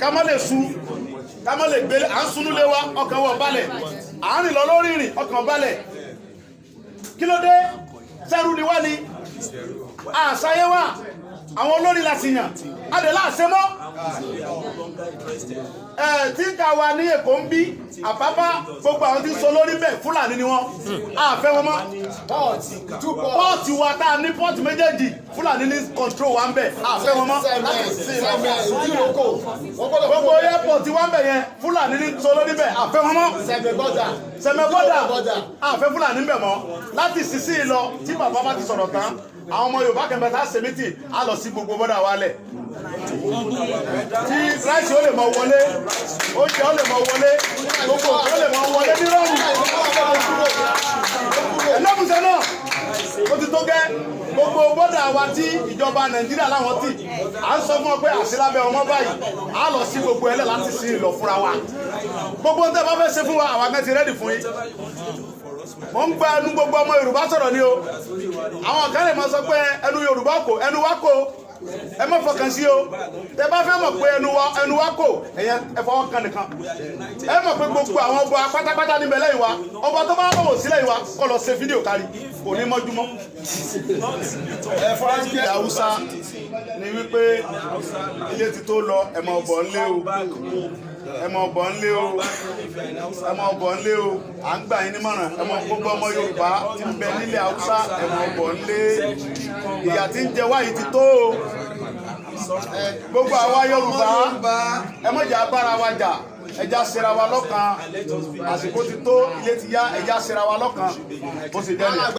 Ká má lè sun, ká má lè gbélé. À ń sunú lé wa, ọkàn wọ̀ balẹ̀. À ń rìn lọ lórí ìrìn, ọkàn balẹ̀. Kí ló dé? Sẹ́rù ni wá ni àṣàyẹ wa. Àwọn olórí la sì yàn adè láàṣẹ mọ́ ẹ tí ká wa ní Èkó ń bí Àpápá. Gbogbo àwọn tí ń sọ lórí bẹ́ẹ̀, Fúlàní ni wọ́n. Àfẹ́ wọn mọ́. Port wa tá a ní, port méjèèjì, Fúlàní ní control wa ń bẹ̀. Àfẹ́ wọn mọ́. Gbogbo airport wa ń bẹ̀ yẹn, Fúlàní ní sọ lórí bẹ́ẹ̀. Àfẹ́ wọn mọ́. Sẹ̀mẹ̀ border, àfẹ́ Fúlàní ń bẹ̀ mọ́. Láti sísí lọ, tí bàbá bá ti sọ̀rọ̀ tán, àwọn ọmọ Yorùbá kẹfẹ́ tá a ṣe mítì á lọ sí gbogbo border wa lẹ̀, tí rice ó lè mọ wọlé, oúnjẹ ó lè mọ wọlé, gbogbo ó lè mọ wọlé nírọ̀rùn. Ẹlẹ́mùsẹ̀ náà ó ti tó gẹ́. Gbogbo border wa tí ìjọba Nàìjíríà láwọn tì, à ń sọ fún ọ pé àṣìlábẹ́ ọmọ báyìí, á lọ sí gbogbo ẹlẹ́ láti sí ìlọ fúnra wa. Gbogbo tẹ́ bá fẹ́ ṣe fún wa, àwọn akẹ́ ti ready fún yín. Mo ń gba ẹnu gbogbo ọmọ Yorùbá sọ̀rọ̀ ni o. Àwọn kan lè máa sọ pé ẹnu Yorùbá kò, ẹnu wa kò. Ẹ má fọkàn sí o. Tẹ bá fẹ́ mọ̀ pé ẹnu wa kò, ẹ̀yẹ ẹ fọwọ́ kan nìkan. Ẹ mọ̀ pé gbogbo àwọn ọba pátápátá níbẹ̀ lẹ́yìn wa. Ọba tó bá lọ́wọ́ sílẹ̀ yìí wa kọ́ lọ ṣe fídíò kárí, kò ní mọ́júmọ́. Ilẹ̀ Haúsá ni wípé ilé ti tó lọ. Ẹ máa bọ̀ ńlé o, ẹ máa bọ̀ ńlé o, ẹ máa bọ̀ ńlé o. À ń gbà yín nímọ̀ràn. Ẹ máa gbogbo ọmọ Yorùbá tí ń bẹ nílẹ̀ Haúsá, ẹ máa bọ̀ ńlé. Ìyà tí ń jẹ wá yìí ti tó o. Gbogbo àwa Yorùbá, ẹ má jà bára wa jà. Ẹ já ṣera wa lọ́kan. Àsìkò ti tó, ilé ti yá. Ẹ já ṣera wa lọ́kan. Bó ṣe jẹ́ nìyẹn.